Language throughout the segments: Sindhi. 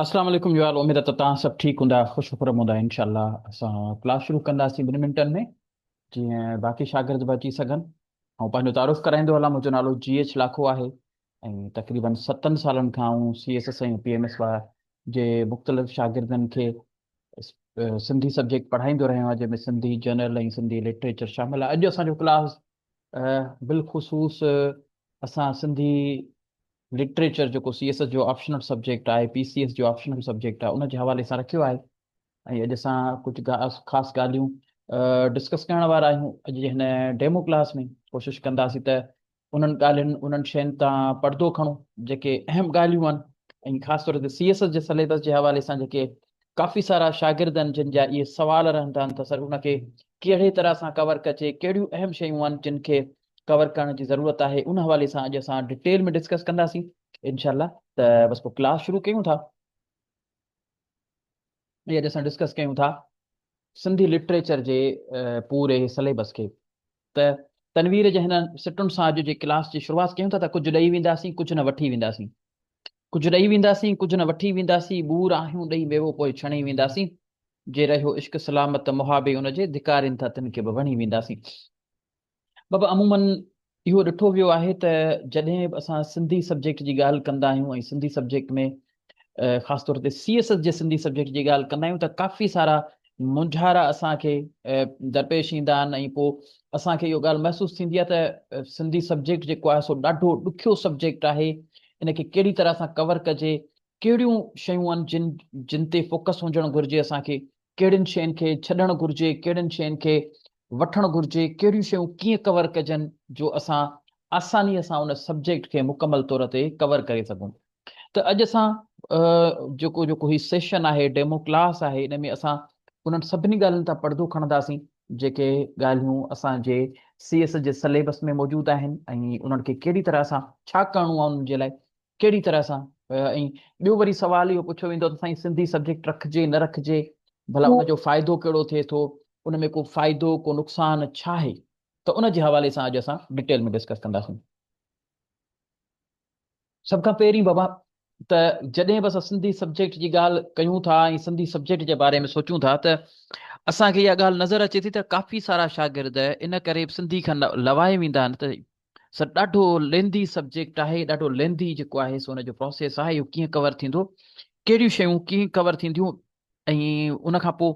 اسلام عليڪم يو آل، اميد ته توهان سڀ ٺيڪ هوندا، خوش خرم هوندا. انشاء الله اسان ڪلاس شروع ڪنداسين ٻن منٽن ۾ جيئن باقي شاگرد به اچي سگهن. آئون پنهنجو تعارف ڪرائيندو هلان، منهنجو نالو جي ايڇ لاکو آهي ۽ تقريبن 7 سالن کان آئون C S S ۽ P M S جي مختلف شاگردن کي سنڌي سبجيڪٽ پڙهائيندو رهيو آهيان، جنهن ۾ سنڌي جنرل ۽ سنڌي لٽريچر شامل آهي. اڄ اسان جو ڪلاس بالخصوص اسان سنڌي لٽريچر جيڪو سي ايس ايس جو آپشنل سبجيڪٽ آهي، پي سي ايس جو آپشنل سبجيڪٽ آهي، ان جي حوالي سان رکيو آهي ۽ اڄ اسان ڪجهه خاص ڳالهيون ڊسڪس ڪرڻ وارا آهيون. اڄ جي هن ڊيمو ڪلاس ۾ ڪوشش ڪنداسين ته انهن ڳالهين، انهن شين تان پردو کڻون جيڪي اهم ڳالهيون آهن ۽ خاص طور تي سي ايس ايس جي سليبس جي حوالي سان جيڪي ڪافي سارا شاگرد آهن جن جا اهي سوال رهندا آهن ته سر ان کي ڪهڙي طرح سان ڪور ڪجي، ڪهڙيون اهم شيون آهن جن کي ڪور ڪرڻ جي ضرورت آهي، ان حوالي سان اڄ اسان ڊيٽيل ۾ ڊسڪس ڪنداسين انشاء الله. ته بس پوء ڪلاس شروع ڪيون ٿا. ۽ اڄ اسان ڊسڪس ڪيون ٿا سنڌي لٽريچر جي پوري سليبس کي. ته تنوير جي هن سٽن سان اڄ جي ڪلاس جي شروعات ڪيون ٿا ته ڪجهه ڏئي وينداسين ڪجهه نه وٺي وينداسين، ڪجهه ڏئي وينداسين ڪجهه نه وٺي وينداسين، ٻور آهيون ڏئي ميوو پوء ڇڻي وينداسين، جي رهيو عشق سلامت ته محابي ان جي، ڌڪارين ٿا تن کي به وڻي وينداسين. بابا عموماً اهو ڏٺو ويو آهي ته جڏهن به اسان سنڌي سبجيڪٽ جي ڳالهه ڪندا آهيون ۽ سنڌي سبجيڪٽ ۾ خاص طور تي سي ايس ايس جي سنڌي سبجيڪٽ جي ڳالهه ڪندا آهيون ته ڪافي سارا مونجهارا اسان کي درپيش ايندا آهن ۽ پوء اسان کي اهو ڳالهه محسوس ٿيندي آهي ته سنڌي سبجيڪٽ جيڪو آهي سو ڏاڍو ڏکيو سبجيڪٽ آهي، ان کي ڪهڙي طرح سان ڪور ڪجي، ڪهڙيون شيون آهن جن جن تي فوڪس هجڻ گهرجي، اسان کي ڪهڙين شين کي ڇڏڻ گهرجي، ڪهڙين شين کي وٺڻ گهرجي، ڪهڙيون شيون ڪيئن ڪور ڪجن جو اسان آسانيء سان ان سبجيڪٽ کي مڪمل طور تي ڪور ڪري سگهون. ته اڄ اسان جيڪو جيڪو هي سيشن آهي، ڊيمو ڪلاس آهي، ان ۾ اسان انهن سڀني ڳالهين تان پردو کڻنداسين جيڪي ڳالهيون اسان جي سي ايس جي سليبس ۾ موجود آهن ۽ انهن کي ڪهڙي طرح سان ڇا ڪرڻو آهي انهن جي لاء ڪهڙي طرح سان. ۽ ٻيو وري سوال اهو پڇيو ويندو ته سائين سنڌي سبجيڪٽ رکجي نه رکجي، ڀلا ان جو فائدو ڪهڙو ٿئي ٿو، ان ۾ ڪو فائدو ڪو نقصان ڇا آهي، ته ان جي حوالي سان اڄ اسان ڊيٽيل ۾ ڊسڪس ڪنداسين. سڀ کان پهرين بابا ته جڏهن به اسان سنڌي سبجيڪٽ جي ڳالهه ڪيون ٿا ۽ سنڌي سبجيڪٽ جي باري ۾ سوچون ٿا ته اسان کي اها ڳالهه نظر اچي ٿي ته ڪافي سارا شاگرد ان ڪري به سنڌي کان لوائي ويندا آهن ته سر ڏاڍو ليندي سبجيڪٽ آهي، ڏاڍو ليندي جيڪو آهي سو ان جو پروسيس آهي، اهو ڪيئن ڪور ٿيندو، ڪهڙيون شيون ڪيئن ڪور ٿينديون. ۽ ان کان پوء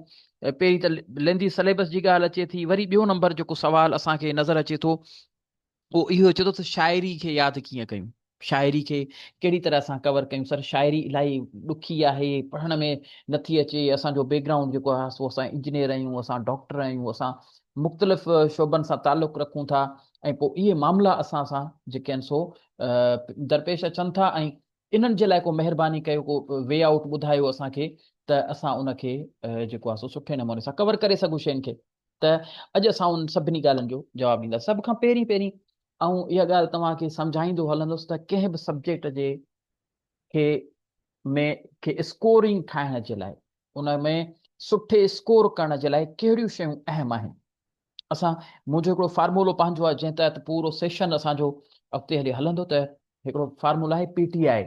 پهرين ته ليندي سليبس جي ڳالهه اچي ٿي، وري ٻيو نمبر جيڪو سوال اسان کي نظر اچي ٿو اهو اهو اچي ٿو ته شاعري کي ياد ڪيئن ڪيون، شاعري کي ڪهڙي طرح سان ڪور ڪيون، سر شاعري الاهي ڏکي آهي، پڙهڻ ۾ نٿي اچي، اسان جو بيڪ گرائونڊ جيڪو آهي سو اسان انجنيئر آهيون، اسان ڊاڪٽر آهيون، اسان مختلف شعبن سان تعلق رکون ٿا ۽ پوء اهي معاملا اسان سان جيڪي آهن سو درپيش اچن ٿا ۽ انهن جي لاء ڪو مهرباني ڪيو ڪو وي آئوٽ ٻڌايو اسان کي ته اسان ان کي جيڪو آهي سو سٺي نموني سان ڪور ڪري سگهون شين کي. ته اڄ اسان انهن سڀني ڳالهين جو جواب ڏينداسين. سڀ کان پهرين پهرين آئون اها ڳالهه توهان کي سمجهائيندو هلندس ته ڪنهن به سبجيڪٽ جي کي ۾ کي اسڪورنگ ٺاهڻ جي لاء ان ۾ سٺي اسڪور ڪرڻ جي لاء ڪهڙيون شيون اهم آهن. اسان منهنجو هڪڙو فارمولو پنهنجو آهي جنهن تحت پورو سيشن اسان جو اڳتي هلي هلندو ته هڪڙو فارمولو آهي پي ٽي آء.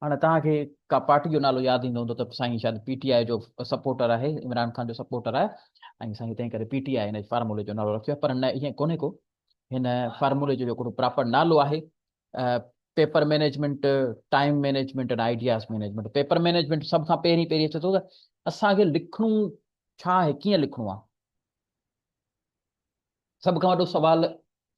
هاڻي توهان کي ڪا پارٽي جو نالو ياد ايندو هوندو ته سائين شايد پي ٽي آء جو سپورٽر آهي، عمران خان جو سپورٽر آهي ۽ سائين تنهن ڪري پي ٽي آء هن فارمولي جو نالو رکيو آهي، پر نه ائين ڪونهي ڪو. هن فارمولي جو جيڪو پراپر نالو آهي paper management, time management ۽ ideas management. Paper management سڀ کان پهرين پهرين اچي ٿو ته اسان کي لکڻو ڇا آهي، ڪيئن لکڻو آهي. سڀ کان وڏو سوال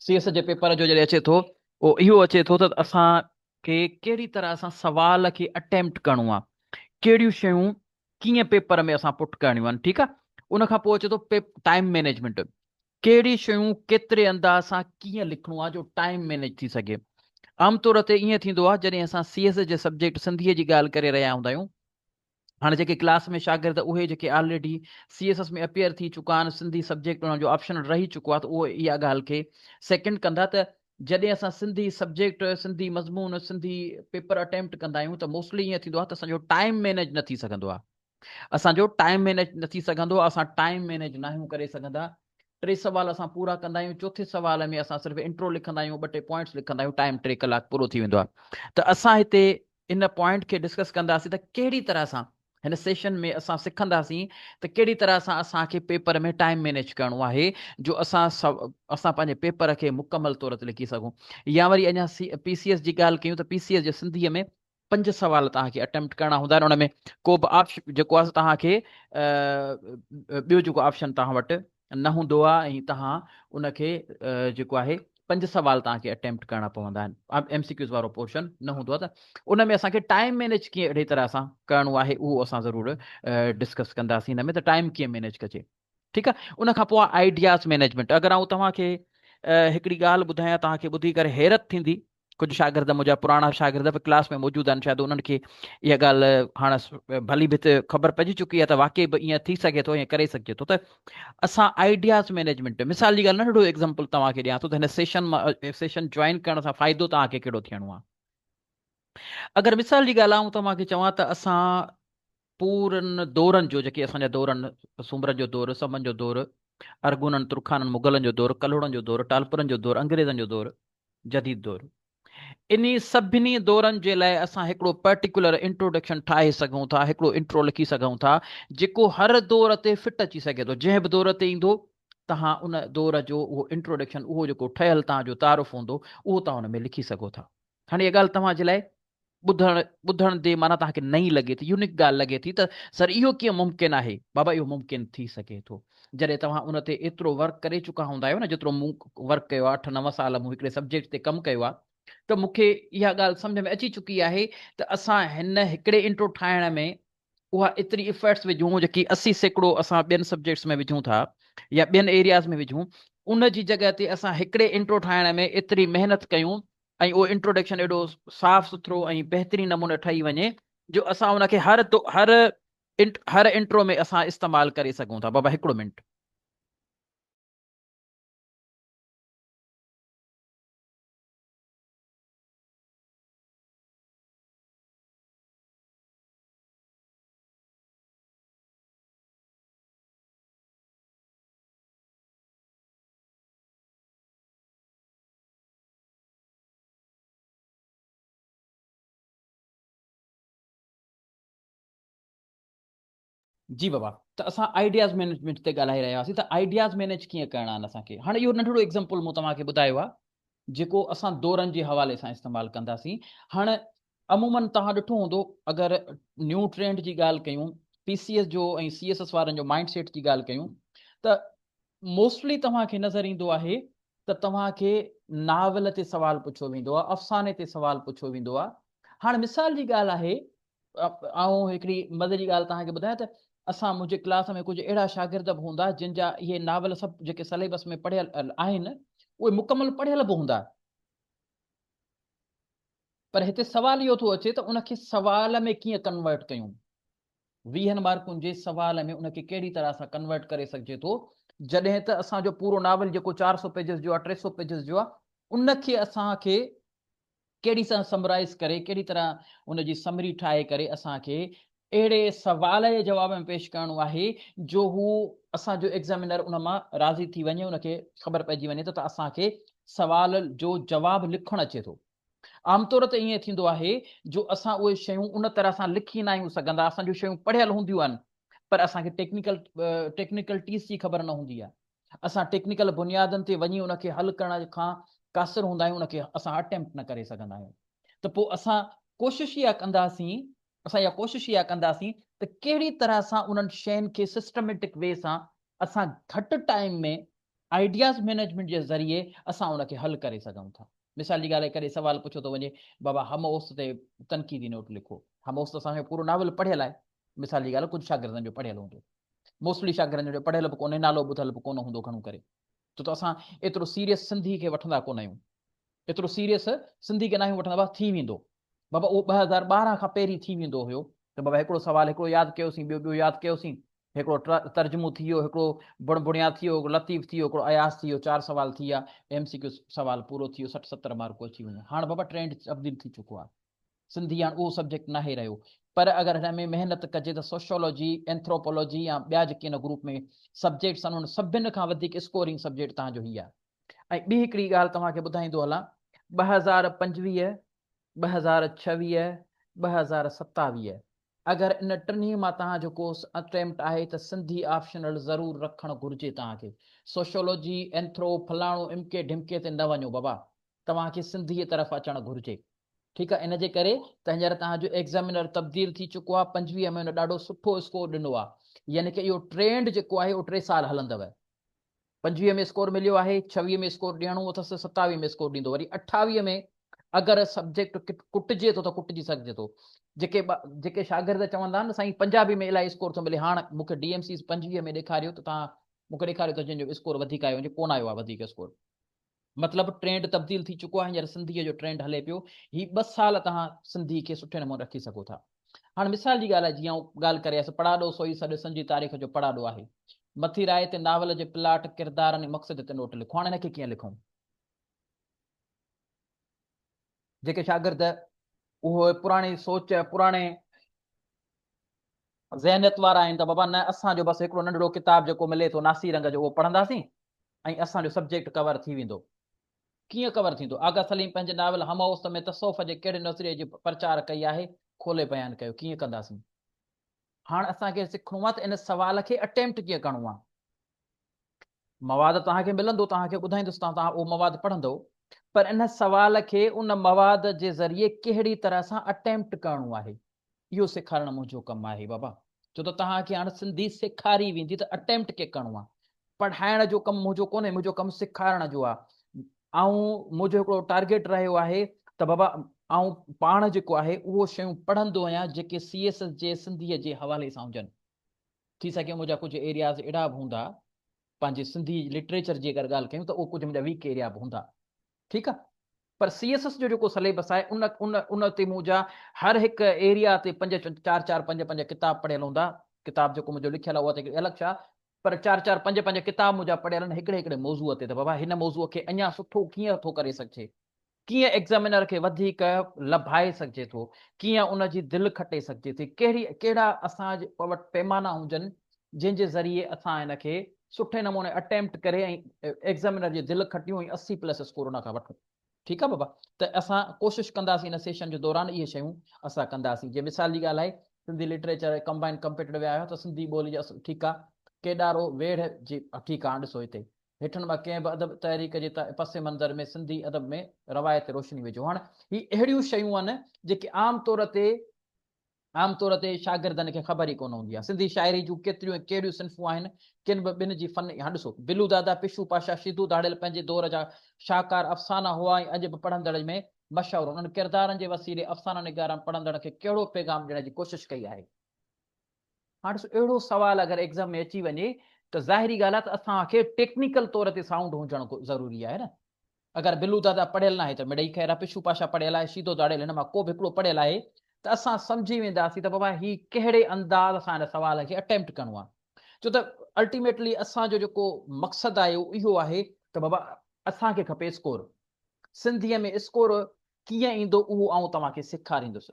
سي ايس جي پيپر جو جڏهن اچي ٿو اهو اهو اچي ٿو ته اسان کي ڪهڙي طرح سان سوال کي اٽيمپٽ ڪرڻو آهي، ڪهڙيون شيون ڪيئن پيپر ۾ اسان پٽ ڪرڻيون آهن، ٺيڪ آهي. ان کان پوء اچي ٿو ٽائيم مينيجمينٽ، ڪهڙي شيون ڪيتري انداز سان ڪيئن لکڻو آهي جو ٽائيم مينيج ٿي سگهي. عام طور تي ائين ٿيندو آهي جڏهن اسان سي ايس جي سبجيڪٽ سنڌيء جي ڳالهه ڪري رهيا هوندا آهيون، هاڻي جيڪي ڪلاس ۾ شاگرد اهي جيڪي already C S S ۾ appear ٿي چڪا آهن، سنڌي سبجيڪٽ انهن جو آپشنل رهي چڪو آهي ته اهي اها ڳالهه کي سيڪنڊ ڪندا ته جڏهن اسان سنڌي سبجيڪٽ، سنڌي مضمون، سنڌي پيپر اٽيمپٽ ڪندا آهيون ته موسٽلي ائين ٿيندو آهي ته اسان جو ٽائيم مينيج نه ٿي سگهندو آهي. اسان جو ٽائيم مينيج نه ٿي سگهندو آهي، اسان ٽائيم مينيج ناهيون ڪري سگهندا. ٽي سوال اسان پورا ڪندا آهيون، چوٿين سوال ۾ اسان صرف انٽرو لکندا آهيون، ٻه ٽي پوائنٽس لکندا آهيون، ٽائيم 3 ڪلاڪ پورو ٿي ويندو آهي. ته اسان هتي ان پوائنٽ کي ڊسڪس ڪنداسين ته ڪهڙي طرح سان هن سيشن ۾ اسان سکنداسين ته ڪهڙي طرح سان اسان کي پيپر ۾ ٽائيم مينيج ڪرڻو آهي جو اسان اسان پنهنجي پيپر کي مڪمل طور تي لکي سگهون يا وري اڃا پي سي ايس جي ڳالهه ڪيون ته پي سي ايس جي سنڌيء ۾ پنج سوال توهان کي اٽيمپٽ ڪرڻا هوندا آهن ان ۾ ڪو به آپشن جيڪو آهي توهان کي ٻيو جيڪو آپشن توهان وٽ نه هوندو آهي ۽ توهان ان کي جيڪو آهي پنج سوال توهان کي اٽيمپٽ ڪرڻا پوندا آهن ايم سي ڪيوز وارو پورشن نه هوندو آهي ته ان ۾ اسان کي ٽائيم مينيج ڪيئن اهڙي طرح سان ڪرڻو آهي اهو اسان ضرور ڊسڪس ڪنداسين هن ۾ ته ٽائيم ڪيئن مينيج ڪجي ٺيڪ آهي ان کان پوء آئيڊياز مينيجمينٽ اگر آئون توهان کي هڪڙي ڳالهه ٻڌايان توهان کي ٻڌي ڪري حيرت ٿيندي ڪجهه شاگرد منهنجا پراڻا شاگرد به ڪلاس ۾ موجود آهن شايد انهن کي اها ڳالهه هاڻ ڀلي ڀت خبر پئجي چڪي آهي ته واقعي به ائين ٿي سگهي ٿو ائين ڪري سگهجي ٿو ته اسان آئيڊياز مينيجمينٽ مثال جي ڳالهه ننڍڙو ايگزامپل توهان کي ڏيان ٿو ته هن سيشن مان سيشن جوائن ڪرڻ سان فائدو توهان کي ڪهڙو ٿيڻو آهي اگر مثال جي ڳالهه آئون توهان کي چوان ته اسان پورن دورن جو جيڪي اسان جا دور آهن سومرن جو دور سمن جو دور ارغونن ترخانن مغلن جو دور ڪلهوڙن جو دور ٽالپرن جو دور انگريزن جو دور جديد دور انهي سڀني دورن جي لاء اسان هڪڙو پرٽيڪولر انٽروڊڪشن ٺاهي سگهون ٿا، هڪڙو انٽرو لکي سگهون ٿا، جيڪو هر دور تي فٽ اچي سگهي ٿو. جنهن به دور تي ايندو، توهان ان دور جو اهو انٽروڊڪشن، اهو جيڪو ٺهيل توهان جو تعارف هوندو، اهو توهان ان ۾ لکي سگهو ٿا. هاڻي اها ڳالهه توهان جي لاء ٻڌڻ ٻڌڻ تي معنيٰ توهان کي نئين لڳي ٿي، يونيڪ ڳالهه لڳي ٿي ته سر اهو ڪيئن ممڪن آهي؟ بابا اهو ممڪن ٿي سگهي ٿو. جڏهن توهان ان تي ايترو ورڪ ڪري چڪا هوندا آهيو نه جيترو مون ورڪ ڪيو آهي اٺ نو سال مون هڪڙي سبجيڪٽ تي ڪم ڪيو آهي ته مون کي اها ڳالهه سمجهه ۾ اچي چڪي آهي ته اسان هن هڪڙي انٽرو ٺاهڻ ۾ اها ايتري افرٽس وجهون جيڪي 80% اسان ٻين سبجيڪٽس ۾ وجهون ٿا يا ٻين ايرياز ۾ وجهون ان جي جڳهه تي اسان هڪڙي انٽرو ٺاهڻ ۾ ايتري محنت ڪيون ۽ اهو انٽروڊڪشن ايڏو صاف سٿرو ۽ بهترين نموني ٺهي وڃي جو اسان ان کي هر هر هر انٽرو ۾ اسان استعمال ڪري سگهون ٿا. بابا هڪڙو منٽ. جي بابا ته اسان آئيڊياز مينيجمينٽ تي ڳالهائي رهيا هئاسين ته آئيڊياز مينيج ڪيئن ڪرڻا آهن اسان کي هاڻي اهو ننڍڙو ايگزامپل مون توهان کي ٻڌايو آهي جيڪو اسان دورن جي حوالي سان استعمال ڪنداسين هاڻ عمومن توهان ڏٺو هوندو اگر نيو ٽرينڊ جي ڳالهه ڪيون پي سي ايس جو ۽ سي ايس ايس وارن جو مائنڊ سيٽ جي ڳالهه ڪيون ته موسٽلي توهان کي نظر ايندو آهي ته توهان کي ناول تي سوال پڇيو ويندو آهي، افساني تي سوال پڇيو ويندو آهي. هاڻ مثال جي ڳالهه آهي، آئون هڪڙي مزي جي ڳالهه توهان کي ٻڌايان ته اسان منهنجي ڪلاس ۾ ڪجهه اهڙا شاگرد به هوندا جن جا اهي ناول سڀ جيڪي سليبس ۾ پڙهيل آهن اهي مڪمل پڙهيل به هوندا پر هتي سوال اهو ٿو اچي ته ان کي سوال ۾ ڪيئن ڪنورٽ ڪيون؟ ويهن مارڪن جي سوال ۾ ان کي ڪهڙي طرح سان ڪنورٽ ڪري سگهجي ٿو جڏهن ته اسان جو پورو ناول جيڪو 400 پيجز جو آهي 300 پيجز جو آهي ان کي اسان کي ڪهڙي سان سمرائز ڪري ڪهڙي طرح ان جي سمري ٺاهي ڪري اسان کي اهڙي سوال جي جواب ۾ پيش ڪرڻو آهي جو هو اسان جو ايگزامينر ان مان راضي ٿي وڃي ان کي خبر پئجي وڃي ته اسان کي سوال جو جواب لکڻ اچي ٿو. عام طور تي ائين ٿيندو آهي جو اسان اهي شيون ان طرح سان لکي ناهيون سگهندا، اسان جون شيون پڙهيل هونديون آهن پر اسان کي ٽيڪنيڪل ٽيڪنيڪلٽيز جي خبر نه هوندي آهي. اسان ٽيڪنيڪل بنيادن تي وڃي ان کي حل ڪرڻ کان قاصر هوندا آهيون، ان کي اسان اٽيمپٽ نه ڪري سگهندا آهيون ته پوء اسان ڪوشش اها ڪنداسين اسان اها ڪوشش اها ڪنداسين ته ڪهڙي طرح سان انهن شين کي سسٽميٽڪ وي سان اسان گهٽ ٽائيم ۾ آئيڊياز مينيجمينٽ جي ذريعي اسان ان کي حل ڪري سگهون ٿا. مثال جي ڳالهه آهي ڪڏهن سوال پڇيو ٿو وڃي بابا هم اوست تي تنقيدي نوٽ لکو. هم اوست اسان جو پورو ناول پڙهيل آهي. مثال جي ڳالهه ڪجهه شاگردن جو پڙهيل هوندو. موسٽلي شاگردن جو پڙهيل به ڪونهي نالو ٻڌل به ڪونه هوندو گهڻو ڪري. ڇو ته اسان ايترو سيريس سنڌي کي وٺندا ڪونه آهيون. ايترو سيريس سنڌي کي ناهيون وٺندا بس ٿي ويندو. بابا اهو 2012 کان پهرين ٿي ويندو هيو ته بابا هڪڙو سوال هڪڙو ياد ڪيوسين ٻيو ٻيو ياد ڪيوسين هڪڙو ترجمو ٿي ويو، هڪڙو بڻ بڻيا ٿي ويو، هڪڙو لطيف ٿي ويو، هڪڙو اياز ٿي ويو، چار سوال ٿي ويا، ايم سي ڪيو سوال پورو ٿي ويو، سٺ ستر مارڪون اچي ويون. هاڻ بابا ٽرينڊ تبديل ٿي چڪو آهي. سنڌي هاڻ اهو سبجيڪٽ ناهي رهيو. پر اگر هن ۾ محنت ڪجي ته سوشيالاجي، اينٿروپالاجي يا ٻيا جيڪي هن گروپ ۾ سبجيڪٽس آهن انهن سڀن کان وڌيڪ اسڪورنگ سبجيڪٽ توهان جو هي آهي. ۽ ٻي هڪڙي ڳالهه توهان کي ٻڌائيندو هلان، 2025، 2026 2027. اگر ان ٽنهي مان توهان جو ڪو اٽيمپٽ آهي ته سنڌي آپشنل ضرور رکڻ گهرجي توهان کي. سوشيولوجي، اينٿرو، فلاڻو امڪي ڍمڪي تي نه وڃو بابا. توهان کي سنڌيء طرف اچڻ گهرجي. ٺيڪ آهي ان جي ڪري ته هينئر توهان جو ايگزامينر تبديل ٿي چڪو آهي 25 ۾ هن ڏاڍو سٺو اسڪور ڏنو آهي يعني ڪه اهو ٽرينڊ جيڪو آهي اهو ٽي سال هلندو. 25 ۾ اسڪور مليو آهي، 26 ۾ اسڪور ڏيڻو اٿس، 27 ۾ اسڪور ڏيندو، وري 28 ۾ اگر سبجيڪٽ ڪٽجي ٿو ته ڪٽجي سگهجي ٿو. جيڪي جيڪي شاگرد چوندا آهن نه سائين پنجابي ۾ الاهي اسڪور ٿو ملي، هاڻ مون کي ڊي ايم سيز 25 ۾ ڏيکاريو ته توهان مون کي ڏيکاريو ته جنهن جو اسڪور وڌيڪ آيو هجي، ڪونه آيو آهي وڌيڪ اسڪور. مطلب ٽرينڊ تبديل ٿي چڪو آهي، هينئر سنڌيء جو ٽرينڊ هلي پيو، هي ٻه سال توهان سنڌي کي سٺي نموني رکي سگهو ٿا. هاڻ مثال جي ڳالهه آهي جيئن آئون ڳالهه ڪري آيس پڙاڏو سوئي سڏ سنجي تاريخ جو پڙاڏو آهي. مٿي راء تي ناول جي پلاٽ، ڪردارن ۽ مقصد تي نوٽ لکو. هاڻ هن کي ڪيئن لکون؟ جيڪي شاگرد اهو پراڻي سوچ، پراڻي ذهنيت وارا آهن ته بابا نه اسان جو بس هڪڙو ننڍڙو ڪتاب جيڪو ملي ٿو ناسي رنگ جو اهو پڙهنداسين ۽ اسان جو سبجيڪٽ ڪور ٿي ويندو. ڪيئن ڪور ٿيندو؟ آغا سليم پنهنجي ناول همه اوست ۾ تصوف جي ڪهڙي نظريي جي پرچار ڪئي آهي؟ کولي بيان ڪيو. ڪيئن ڪنداسين؟ هاڻ اسان کي سکڻو آهي ته ان سوال کي اٽيمپٽ ڪيئن ڪرڻو آهي. مواد توهان کي ملندو، توهان کي ٻڌائيندس ته توهان اهو مواد پڙهندؤ، پر ان سوال کي ان مواد جي ذريعي ڪهڙي طرح سان اٽيمپٽ ڪرڻو آهي، اهو سيکارڻ منهنجو ڪم آهي بابا. ڇو ته توهان کي هاڻ سنڌي سيکاري ويندي ته اٽيمپٽ ڪيئن ڪرڻو آهي. پڙهائڻ جو ڪم منهنجو ڪونهي، منهنجو ڪم سيکارڻ جو آهي. آئون منهنجو هڪڙو ٽارگيٽ رهيو آهي ته بابا آئون پاڻ جيڪو آهي اهو شيون پڙهندو آهيان جيڪي سي ايس ايس جي سنڌيء جي حوالي سان هجن. ٿي سگهي منهنجا ڪجهه ايرياز اهڙا به هوندا پنهنجي سنڌي لٽريچر جي اگر ڳالهه ڪيون ته اهو ڪجهه منهنجا ويڪ ايريا به هوندا ٺيڪ آ پر سي ايس ايس جو جيڪو سليبس آهي ان ان ان تي منهنجا هر هڪ ايريا تي پنج چار چار پنج پنج ڪتاب پڙهيل هوندا ڪتاب جيڪو منهنجو لکيل آهي اها ته هڪڙي الڳ شيء پر چار چار پنج پنج ڪتاب منهنجا پڙهيل آهن هڪڙي هڪڙي موضوع تي ته بابا هن موضوع کي اڃا سٺو ڪيئن ٿو ڪري سگهجي ڪيئن ايگزامينر کي وڌيڪ لڀائي سگهجي ٿو، ڪيئن ان جي دل کٽي سگهجي ٿي، ڪهڙي ڪهڙا اسان وٽ پيمانا هجن جنهن جي ذريعي اسان ان کي سٺي نموني اٽيمپٽ ڪري ۽ ايگزامينر جي دل کٽيون ۽ 80 پلس اسڪور ان کان وٺون. ٺيڪ آ بابا ته اسان ڪوشش ڪنداسين ان سيشن جي دوران اهي شيون اسان ڪنداسين جي مثال جي ڳالهه آهي سنڌي لٽريچر ڪمبائنڊ ڪمپيوٽر ويا آهيو ته سنڌي ٻولي جي اصل ٺيڪ آ ڪيڏارو ويڙهه جي ٺيڪ آ هاڻ ڏسو هتي هيٺن مان ڪنهن به ادب تحريڪ جي پس منظر ۾ سنڌي ادب ۾ روايت تي روشني وجهو. هاڻ هي اهڙيون شيون آهن جيڪي عام طور تي عام طور تي شاگردن کي خبر ئي ڪونه هوندي آهي. سنڌي شاعري جون ڪيتريون ۽ ڪهڙيون صنفون آهن، ڪن به ٻن جي فن هاڻ ڏسو، بلو دادا، پشو پاشا، شيدو ڌاڙيل پنهنجي دور جا شاهڪار افسانا هئا ۽ اڄ به پڙهندڙ ۾ مشهور آهن. انهن ڪردارن جي وسيلي افسانه نگارن پڙهندڙ کي ڪهڙو پيغام ڏيڻ جي ڪوشش ڪئي آهي؟ هاڻ ڏسو اهڙو سوال اگر ايگزام ۾ اچي وڃي ته ظاهري ڳالهه آهي ته اسان کي ٽيڪنيڪل طور تي سائونڊ هجڻ ضروري آهي نه. اگر بلو دادا پڙهيل ناهي ته مڙئي خير آهي، پشو پاشا پڙهيل آهي، شيدو ڌاڙيل هن مان ڪو به هڪڙو پڙهيل آهي ته اسان سمجهي وينداسين ته بابا هي ڪهڙي انداز سان هن سوال کي اٽيمپٽ ڪرڻو آهي. ڇو ته الٽيميٽلي اسان جو جيڪو مقصد آهي اهو اهو آهي ته بابا اسان کي کپي اسڪور. سنڌيء ۾ اسڪور ڪيئن ايندو اهو آئون توهان کي سيکاريندس.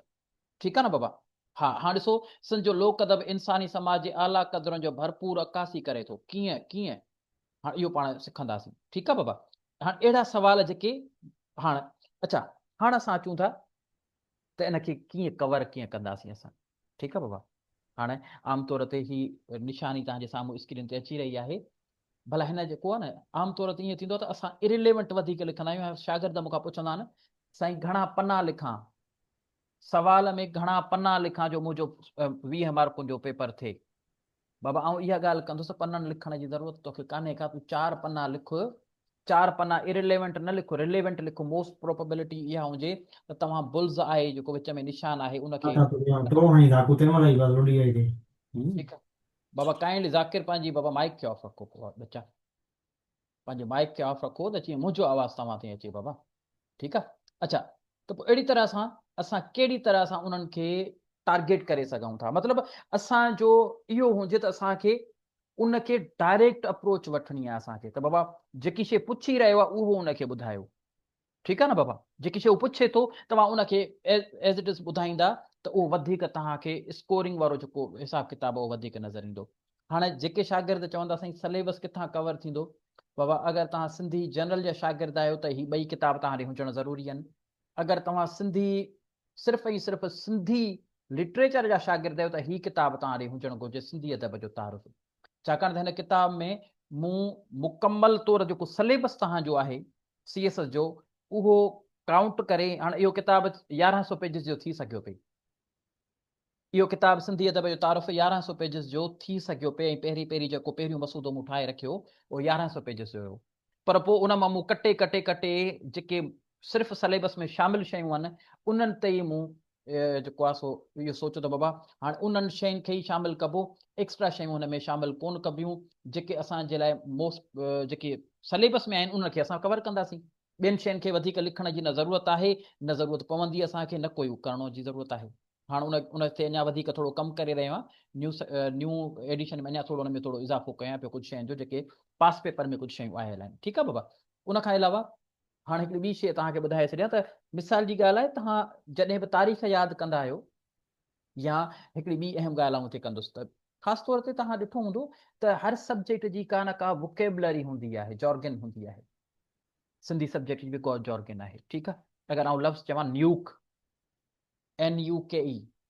ٺيڪ آ نه بابا؟ ها، هاڻ ڏسو، سنڌ جو لوڪ ادب انساني سماج جي اعليٰ قدرن جو ڀرپور عڪاسي ڪري ٿو. ڪيئن؟ ڪيئن؟ هاڻ اهو پاڻ سکنداسين. ٺيڪ آ بابا؟ هاڻ اهڙا سوال جيڪي هاڻ اڇا هاڻ اسان اچون ٿا ته ان کي ڪيئن ڪور ڪيئن ڪنداسين اسان. ٺيڪ آ بابا؟ هاڻ عام طور تي هي نشاني توهان جي سامهون اسڪرين تي اچي رهي آهي. ڀلا هن جيڪو آ نه عام طور تي ائين ٿيندو آ ته اسان اريليونٽ وڌيڪ لکندا آهيون ۽ شاگرد مون کان پڇندا آهن سائين گهڻا پنا لکان؟ سوال ۾ گهڻا پنا لکان جو منهنجو 20 مارڪن جو پيپر ٿئي. بابا آئون اها ڳالهه ڪندس پنن لکڻ جي ضرورت توکي ڪانهي ڪا تون چار پنا لک چار پنا اريليونٽ نه لک ريليونٽ لک موسٽ پروپبلٽي اها هجي ته توهان بلز آهي جيڪو وچ ۾ نشان آهي ان کي ٺيڪ آهي بابا ڪائنڊلي ذاڪر پنهنجي بابا مائيڪ کي آف رکو ٻچا. پنهنجو مائيڪ کي آف رکو ته جيئن منهنجو آواز توهان تائين اچي بابا ٺيڪ آ اڇا ته پوء اهڙي طرح سان اسان ڪهڙي طرح سان انهن کي ٽارگيٽ ڪري سگهون ٿا مطلب اسان جو اهو هجي ته اسان کي ان کي ڊائريڪٽ اپروچ وٺڻي آهي اسان کي ته بابا جيڪي شيء پڇي رهيو آهي اهو ان کي ٻڌايو ٺيڪ آ نه بابا جيڪي شيء هو پڇي ٿو توهان ان کي ايز it از ٻڌائيندا ته اهو وڌيڪ توهان کي اسڪورنگ وارو جيڪو حساب ڪتاب اهو وڌيڪ نظر ايندو هاڻي جيڪي شاگرد چوندا سائين سليبس ڪٿان ڪور ٿيندو بابا اگر توهان سنڌي جنرل جا شاگرد آهيو ته هي ٻئي ڪتاب توهان ڏي هجڻ ضروري آهن اگر توهان سنڌي صرف ۽ صرف سنڌي لٽريچر جا شاگرد آهيو ته هي ڪتاب توهان ڏي هجڻ گهرجي سنڌي ادب جو تعارف. ڇاڪاڻ ته هن ڪتاب ۾ مون مڪمل طور جيڪو سليبس توهان جو آهي سي ايس ايس جو اهو ڪائونٽ ڪري هاڻ اهو ڪتاب 1100 پيجز جو ٿي سگهيو پئي. اهو ڪتاب سنڌي ادب جو تعارف 1100 پيجز جو ٿي سگهيو پئي ۽ پهرين پهرين جيڪو پهريون مسودو مون ٺاهي رکيو اهو 1100 پيجز جو هيو پر پوء ان مان مون ڪٽي ڪٽي ڪٽي جيڪي صرف سليبس ۾ شامل شيون آهن انهن تي ئي مون جيڪو آهي سو اهو سوچيو ته بابا هاڻي انهن شين کي ئي شامل ڪبو ايڪسٽرا شيون هن ۾ شامل ڪونه ڪبيون جيڪي اسان جي لاء موسٽ جيڪي سليبس ۾ آهن انهن کي اسان ڪور ڪنداسين ٻين شين کي وڌيڪ لکڻ جي نه ضرورت آهي نه ضرورت پوندي اسان کي نه ڪوئي ڪرڻو جي ضرورت آهي. هاڻ ان ان تي اڃا وڌيڪ ٿورو ڪم ڪري رهيو آهيان نيو نيو ايڊيشن ۾ اڃا ٿورو ان ۾ ٿورو اضافو ڪيان پيو ڪجهه شين جو جيڪي پاس پيپر ۾ ڪجهه شيون آيل آهن ٺيڪ آهي بابا ان کان علاوه هاڻ هڪڙي ٻي شيء توهان کي ٻڌائي ڇڏيان ته مثال جي ڳالهه آهي توهان جڏهن به تاريخ ياد ڪندا آهيو يا هڪڙي ٻي اهم ڳالهه آئون هتي ڪندس ته خاص طور تي توهان ڏٺو هوندو ته هر سبجيڪٽ جي ڪا نه ڪا ووڪيبلري هوندي آهي جارگن هوندي آهي سنڌي سبجيڪٽ جي به ڪا جارگن آهي ٺيڪ آهي اگر آئون لفظ چوان نيوڪ NUKE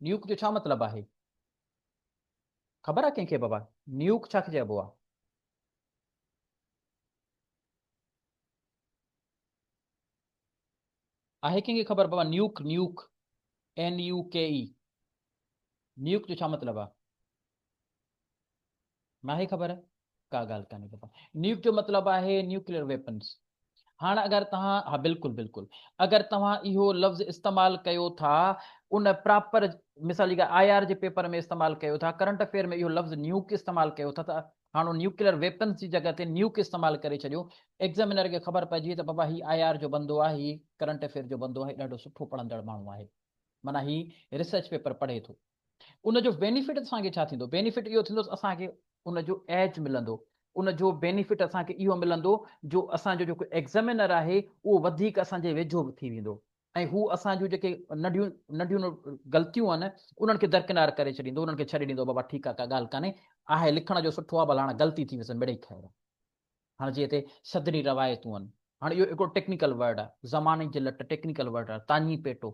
نيوڪ جو ڇا مطلب آهي؟ خبر آهي ڪنهن کي بابا نيوڪ ڇا کي چئبو آهي؟ آهي ڪنهن کي خبر بابا نيوڪ نيوڪ NUKE نيوڪ جو ڇا مطلب آهي؟ ناهي خبر؟ ڪا ڳالهه ڪانهي بابا. نيوڪ جو مطلب آهي نيوڪليئر ويپنز. هاڻ اگر توهان ها بلڪل بلڪل اگر توهان اهو لفظ استعمال ڪيو ٿا ان پراپر مثال جي ڳالهه I R جي پيپر ۾ استعمال ڪيو ٿا ڪرنٽ افيئر ۾ اهو لفظ نيوڪ استعمال ڪيو ٿا ته هاڻ نيوڪليئر ويپنز جي جڳهه تي نيوڪ استعمال ڪري ڇڏيو ايگزامينر کي خبر پئجي وئي ته بابا هي I R جو بندو آهي هي ڪرنٽ افيئر جو بندو آهي ڏاڍو سٺو پڙهندڙ ماڻهو آهي معنيٰ هي ريسرچ پيپر پڙهي ٿو. ان جو بينيفٽ اسان کي ڇا ٿيندو؟ بينيفٽ اهو ٿيندو ته اسان کي ان جو ايج ملندو، ان جو بينيفٽ اسان کي اهو ملندو جو اسان جو جيڪو ايگزامينر آهي اهو وڌيڪ اسان جي ويجهو به ٿي ويندو ۽ هو اسان جون جيڪي ننڍيون ننڍيون غلطيون آهن انهن کي درڪنار ڪري ڇڏيندو، انهن کي ڇڏي ڏيندو بابا ٺيڪ آهي ڪا ڳالهه ڪانهي، آهي لکڻ جو سٺو آهي ڀلا هاڻ غلطي ٿي ويس مڙئي خير آهي. هاڻ جي هتي صدري روايتون آهن هاڻ اهو هڪڙو ٽيڪنيڪل ورڊ آهي زماني جي لٽ ٽيڪنيڪل ورڊ آهي تاڃي پيٽو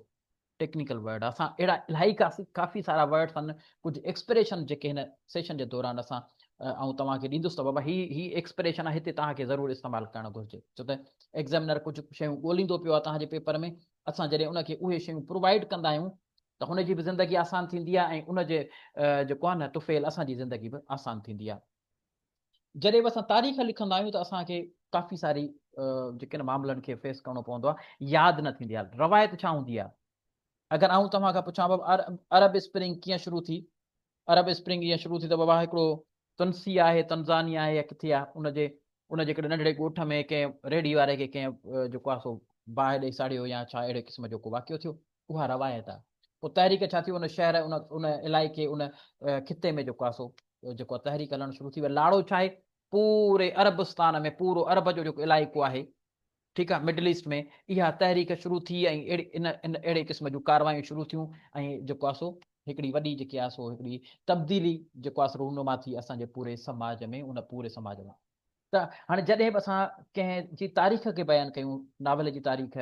ٽيڪنيڪل ورڊ آهي اسان اهڙا الاهي ڪافي ڪافي سارا ورڊس آهن ڪجهه ايڪسپريشن جيڪي هن سيشن جي دوران اسان آئون توهان کي ڏيندس ته بابا هي هي ايڪسپريشن آهي هتي توهان کي ضرور استعمال ڪرڻ گهرجي ڇو ته ايگزامينر ڪجهه شيون ڳوليندو پيو آهي توهان جي پيپر ۾ اسان جڏهن ان کي اهي شيون پرووائڊ ڪندا آهيون ته هن جي به زندگي آسان ٿيندي آهي ۽ ان جي جيڪو آهي نه طفيل اسان جي زندگي به آسان ٿيندي آهي جڏهن به اسان تاريخ لکندا آهيون ته اسان کي ڪافي ساري جيڪي نه معاملن کي فيس ڪرڻو پوندو آهي ياد نه ٿيندي آهي روايت ڇا هوندي آهي اگر آئون توهان کان پڇان بابا عرب اسپرنگ ڪيئن شروع ٿي عرب اسپرنگ ائين شروع ٿي ته بابا هڪڙو تنسي آهي تنزاني آهي يا ڪٿي آهي ان جي ان جي هڪڙي ننڍڙي ڳوٺ ۾ ڪنهن ريڙهي واري کي ڪنهن جيڪو آهي سو باهه ڏئي ساڙيو يا ڇا اهڙي قسم جو ڪو واقعو ٿيو اها روايت آهي پوء تحريڪ ڇا ٿي ان شهر ان ان علائقي ان خطي ۾ جيڪو آهي سو جيڪو تحريڪ هلڻ شروع ٿي وئي لاڙو ڇا آهي پوري عربستان ۾ پورو عرب جو جيڪو علائقو آهي ٺيڪ آهي مڊل ايسٽ ۾ اها تحريڪ شروع ٿي ۽ اهڙي ان ان اهڙي قسم جون ڪاروايون شروع ٿيون ۽ جيڪو آهي سو هڪڙي وڏي جيڪي آهي سو هڪڙي تبديلي جيڪو آهي سو رونما ٿي اسان جي پوري سماج ۾ ان پوري سماج ۾ ته هاڻي جڏهن به اسان ڪنهن جي تاريخ کي بيان ڪيون، ناول جي تاريخ،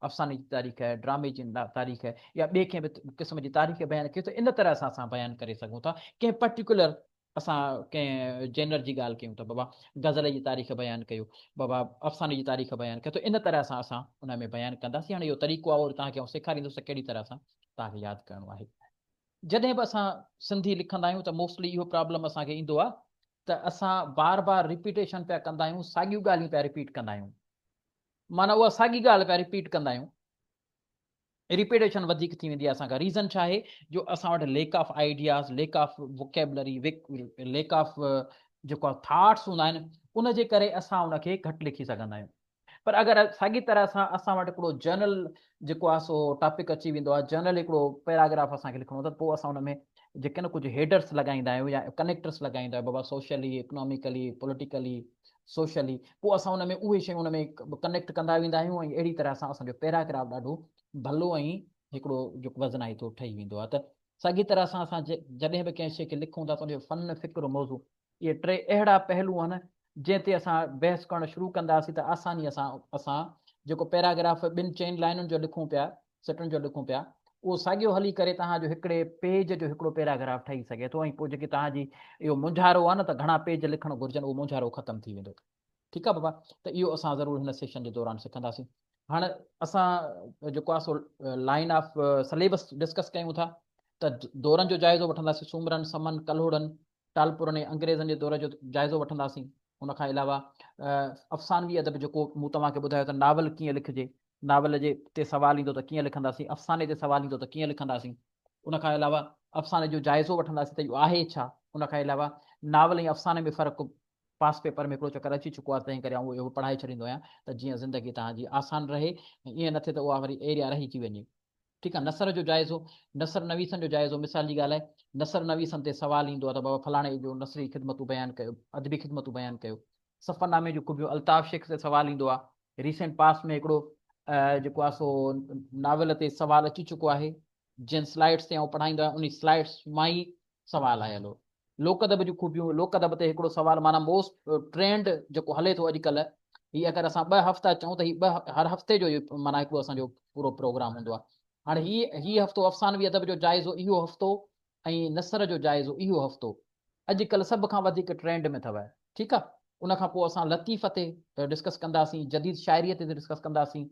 افساني جي تاريخ، ڊرامي جي تاريخ يا ٻئي ڪنهن به قسم جي تاريخ بيان ڪيون ته ان طرح سان اسان بيان ڪري سگهون ٿا. ڪنهن پرٽيڪولر اسان ڪنهن جينر جي ڳالهه ڪيون ته بابا غزل جي تاريخ بيان ڪيو، بابا افساني جي تاريخ بيان ڪيو ته ان طرح سان اسان ان ۾ بيان ڪنداسين. هاڻي اهو طريقو آهي اهو توهان کي آئون سيکاريندس ته ڪهڙي طرح سان توهان کي ياد ڪرڻو آهي. جڏهن به اسان سنڌي لکندا آهيون ته موسٽلي اهو پرابلم اسان کي ايندو آهي ته اسان بار بار ريپيٽيشن پيا ڪندا آهيون ساڳيون ڳالهيون پيا ريپيٽ ڪندا آهيون معنيٰ اها ساڳي ڳالهه پيا ريپيٽ ڪندا آهيون ريپيٽيشن وڌيڪ ٿي ويندي آهي اسان کان ريزن ڇا آهي جو اسان وٽ lack of ideas lack of vocabulary lack of جيڪو ٿاٽس هوندا آهن ان جي ڪري اسان ان کي گهٽ لکي سگهندا آهيون پر اگر ساڳي طرح سان اسان وٽ هڪڙو جنرل جيڪو آهي سو ٽاپڪ اچي ويندو آهي جنرل هڪڙو پيراگراف اسان کي لکڻو ته پوء اسان ان ۾ جيڪي نه ڪجهه هيڊرس لڳائيندا آهيون يا ڪنيڪٽرس لڳائيندا آهيون بابا سوشلي اڪناميڪلي پوليٽيڪلي سوشلي پوء اسان ان ۾ اهي شيون ان ۾ ڪنيڪٽ ڪندا ويندا آهيون ۽ اهڙي طرح سان اسان جو پيراگراف ڏاڍو ڀلو ۽ هڪڙو جيڪو وزنائتو ٺهي ويندو آهي ته ساڳي طرح سان اسان جڏهن به ڪنهن شيء کي لکون ٿا ته ان جو فن فڪر موضوع اهي ٽي اهڙا پهلو آهن جنهن تي اسان بحث ڪرڻ شروع ڪنداسين ته آسانيء سان اسان جيڪو پيراگراف ٻن چئن لائنن جو لکون پيا، سٽن جو لکون پيا، اهو ساڳيو هلي ڪري توهان جو هڪڙي پيج جو هڪڙو پيراگراف ٺهي سگهي ٿو ۽ پوء جيڪي توهان جي اهو مونجهارو آهي نه ته گهڻا پيج لکڻ گهرجن اهو مونجهارو ختم ٿي ويندو. ٺيڪ آهي بابا ته اهو اسان ضرور هن سيشن جي دوران سکنداسين. هاڻ اسان جيڪو آهي سو لائن آف سليبس ڊسڪس ڪيون ٿا ته دورن جو جائزو وٺنداسين سومرن، سمن، ڪلهوڙن، ٽالپرن ۽ انگريزن جي دور جو جائزو وٺنداسين. ان کان علاوه افسانوي ادب جيڪو مون توهان کي ٻڌايو ته ناول ڪيئن لکجي، ناول جي تي سوال ايندو ته ڪيئن لکنداسين، افساني تي سوال ايندو ته ڪيئن لکنداسين. ان کان علاوه افساني جو جائزو وٺنداسين ته اهو آهي ڇا؟ ان کان علاوه ناول ۽ افساني ۾ فرق پاس پيپر ۾ هڪڙو چڪر اچي چڪو آهي تنهن ڪري آئون اهو پڙهائي ڇڏيندو آهيان ته جيئن زندگي توهان جي آسان رهي ۽ ائين نه ٿئي ته اها وري ايريا رهجي وڃي. ٺيڪ آهي نثر جو جائزو، نثر نويسن جو جائزو مثال جي ڳالهه آهي نثر نويسن تي سوال ايندو آهي ته بابا فلاڻي جو نثري خدمتون بيان ڪيو ادبي خدمتون بيان ڪيو. سفرنامي جون خوبيون الطاف شيخ تي سوال ايندو آهي. ريسينٽ پاس ۾ هڪڙو جيڪو آهي سو ناول تي سوال اچي چڪو آهي. جن سلائيڊس تي آئون پڙهائيندو آهيان انهي سلائيڊس مان ئي سوال آيل هو. لوڪ ادب جون خوبيون، لوڪ ادب تي هڪڙو سوال معنيٰ موسٽ ٽرينڊ جيڪو هلي ٿو اڄڪلهه هي اگر اسان ٻه هفتا چئون ته هي ٻه هر هفتي جو معنيٰ هڪڙو اسان جو پورو پروگرام هوندو آهي. هاڻي هي هي هفتو افسانوي ادب جو جائزو اهو هفتو ۽ نثر جو جائزو اهو هفتو اڄڪلهه سڀ کان وڌيڪ ٽرينڊ ۾ اٿو. ٺيڪ آهي ان کان پوء اسان لطيف تي ڊسڪس ڪنداسين، جديد شاعريء تي ڊسڪس ڪنداسين،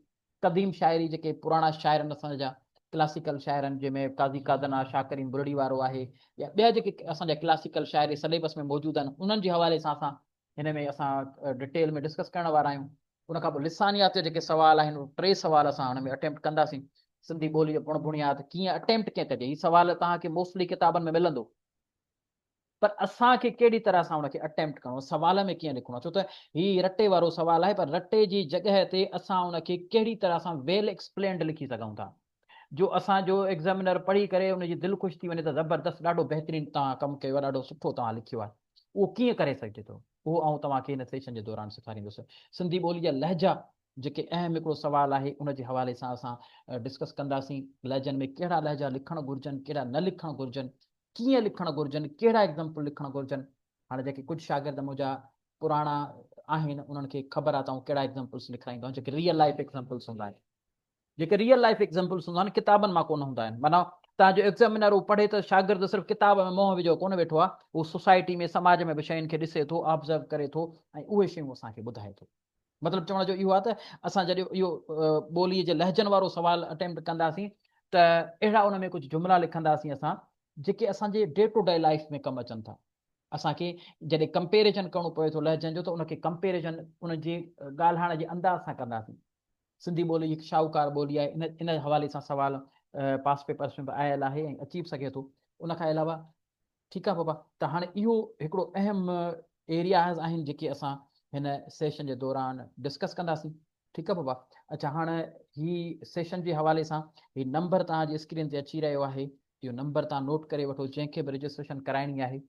قديم شاعري جيڪي پراڻا شاعر آهن اسان جا ڪلاسيڪل شاعر آهن جنهن ۾ قاضي قادن آهي، شاهه ڪريم بلڙي وارو آهي يا ٻيا جيڪي اسان جا ڪلاسيڪل شاعري سليبس ۾ موجود آهن انهن جي حوالي سان اسان هن ۾ اسان ڊٽيل ۾ ڊسڪس ڪرڻ وارا آهيون. ان کان پوء لسانيات جا جيڪي سوال آهن ٽي سوال اسان هن ۾ اٽيمپٽ ڪنداسين. سنڌي ٻولي جو بڻ بڻياد ڪيئن اٽيمپٽ ڪيئن ڪجي هي سوال توهان کي موسٽلي ڪتابن ۾ ملندو. پر اسان کي ڪهڙي طرح سان ان کي اٽيمپٽ ڪرڻو آهي، سوال ۾ ڪيئن لکڻو آهي، ڇو ته هي رٽي وارو سوال آهي پر رٽي جي جڳهه تي اسان ان کي ڪهڙي طرح سان ويل ايڪسپلينڊ لکي سگهون ٿا جو اسان جو ايگزامينر پڙهي ڪري ان جي دل خوش ٿي وڃي ته زبردست ڏاڍو بهترين توهان ڪم ڪيو آهي ڏاڍو سٺو توهان لکيو آهي اهو ڪيئن ڪري سگهجي ٿو اهو آئون توهان کي هن سيشن جي دوران سيکاريندس. سنڌي ٻولي جا لهجا جيڪي اهم هڪڙو سوال آهي ان جي حوالي سان اسان ڊسڪس ڪنداسين لهجن ۾ ڪهڙا لهجا لکڻ گهرجن ڪهڙا نه لکڻ گهرجن ڪيئن لکڻ گهرجن، ڪهڙا ايگزامپل لکڻ گهرجن. هاڻي جيڪي ڪجهه شاگرد منهنجا پراڻا آهن انهن کي خبر آهي ته آئون ڪهڙا ايگزامپلس لکرائيندو آهيان جيڪي ريئل لائف ايگزامپلس هوندا آهن. جيڪي ريئل لائف ايگزامپلس هوندا آهن ڪتابن مان ڪونه هوندا آهن. معنيٰ توهان جو ايگزامينر اهو پڙهي ته شاگرد صرف ڪتاب ۾ منهن وجهيو ڪونه ويٺو آهي، هو سوسائٽي ۾ سماج ۾ به شين کي ڏسي ٿو، آبزرو ڪري ٿو ۽ اهي شيون اسان کي ٻڌائي ٿو. مطلب چوڻ جو اهو آهي ته اسان جڏهن اهو ٻوليء جي لهجن وارو سوال اٽيمپٽ ڪنداسين ته اهڙا ان ۾ ڪجهه جملا لکنداسين اسان جيڪي اسان جي ڊي ٽو ڊي لائف ۾ ڪم اچن ٿا. اسان کي جڏهن ڪمپيريزن ڪرڻو پوي ٿو لهجن جو ته ان کي ڪمپيريزن ان جي ڳالهائڻ جي انداز سان ڪنداسين. سنڌي ٻولي هڪ شاهوڪار ٻولي آهي ان ان حوالي سان سوال پاس پيپرس ۾ به آيل آهي ۽ اچي به سگهي ٿو. ان کان علاوه ٺيڪ آ بابا ته هاڻي اهو هڪڙو اهم ايرياز آهن جيڪي اسان هن سيشن جي دوران ڊسڪس ڪنداسين ٺيڪ آ بابا اڇا هاڻ هي سيشن جي حوالي سان هي نمبر توهان جي اسڪرين تي اچي رهيو آهي اهو نمبر توهان نوٽ ڪري وٺو جنهن کي به رجسٽريشن ڪرائڻي آهي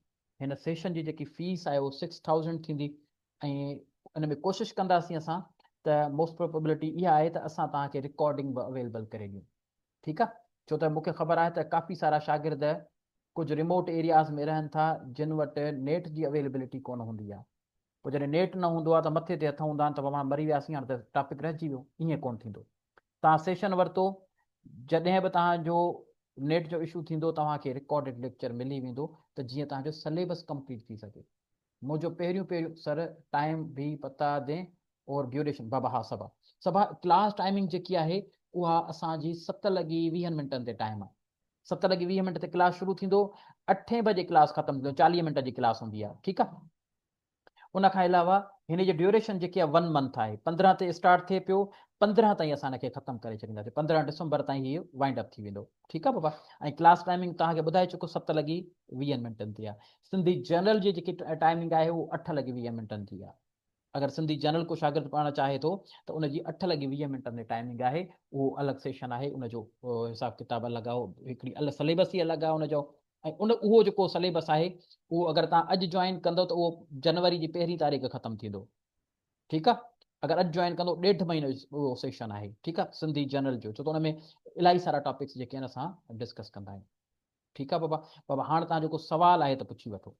هن سيشن جي جيڪي فيس آهي اهو 6000 ٿيندي ۽ ان ۾ ڪوشش ڪنداسين اسان ته موسٽ پروبيبلٽي اها آهي ته اسان توهان کي رڪارڊنگ به اويلبل ڪري ڏيون ٺيڪ آ ڇو ته مونکي خبر آهي ته ڪافي سارا شاگرد ڪجهه ريموٽ ايرياز ۾ رهن ٿا جن وٽ نيٽ جي اويلبلٽي ڪونه هوندي آ پوء جڏهن نيٽ نه هوندو آ ته مٿي تي هٿ هوندا آهن ته بابا مري وياسين هاڻي ته ٽاپڪ رهجي ويو ائين ڪونه ٿيندو توهان سيشن ورتو جڏهن به توهان جو نيٽ جو اشو ٿيندو توهان کي رڪارڊيڊ ليڪچر ملي ويندو ته جيئن توهان جو سليبس ڪمپليٽ ٿي سگهي منهنجو پهريون پهريون سر ٽائيم ڀي پتا دين اور ڊيوريشن بابا ها سبا سبا ڪلاس ٽائمنگ جيڪي آهي اها اسان جي ست لڳي ويهن منٽن تي ٽائيم آهي ست لڳي ويهه منٽ تي ڪلاس شروع ٿيندو اٺين بجي ڪلاس ختم ٿيندو چاليهه منٽ جي ڪلاس هوندي آهي ٺيڪ آهي ان کان علاوه هن جي ڊيوريشن جيڪي آهي ون منٿ آهي 15 تي اسٽارٽ ٿئي پيو 15 تائين اسان هن کي ختم ڪري ڇڏينداسين 15 ڊسمبر تائين هي وائنڊ اپ ٿي ويندو ٺيڪ آهي بابا ۽ ڪلاس ٽائمنگ توهان کي ٻڌائي چڪو ست لڳي ويهن منٽن تي آهي سنڌي جنرل جي جيڪي ٽائمنگ آهي اهو اٺ لڳي ويهه منٽن جي آهي اگر سنڌي جنرل ڪو شاگرد پڙهڻ چاهي ٿو ته ان جي اٺ لڳي ويهه منٽن جي ٽائمنگ آهي اهو الڳ سيشن آهي ان جو حساب ڪتاب الڳ آهي هڪڙي الڳ سليبس ئي الڳ آهي ان جو ۽ ان اهو جيڪو سليبس آهي اهو اگر تان اڄ جوائن ڪندو ته اهو جنوري جي پهرين تاريخ ختم ٿيندو ٺيڪ آهي اگر اڄ جوائن ڪندو ڏيڍ مهينو اهو سيشن آهي ٺيڪ آهي سنڌي جنرل جو ڇو ته ان ۾ الاهي سارا ٽاپڪس جيڪي آهن اسان ڊسڪس ڪندا آهيون ٺيڪ آ بابا بابا هاڻ توهان جو ڪو سوال آهي ته پڇي وٺو.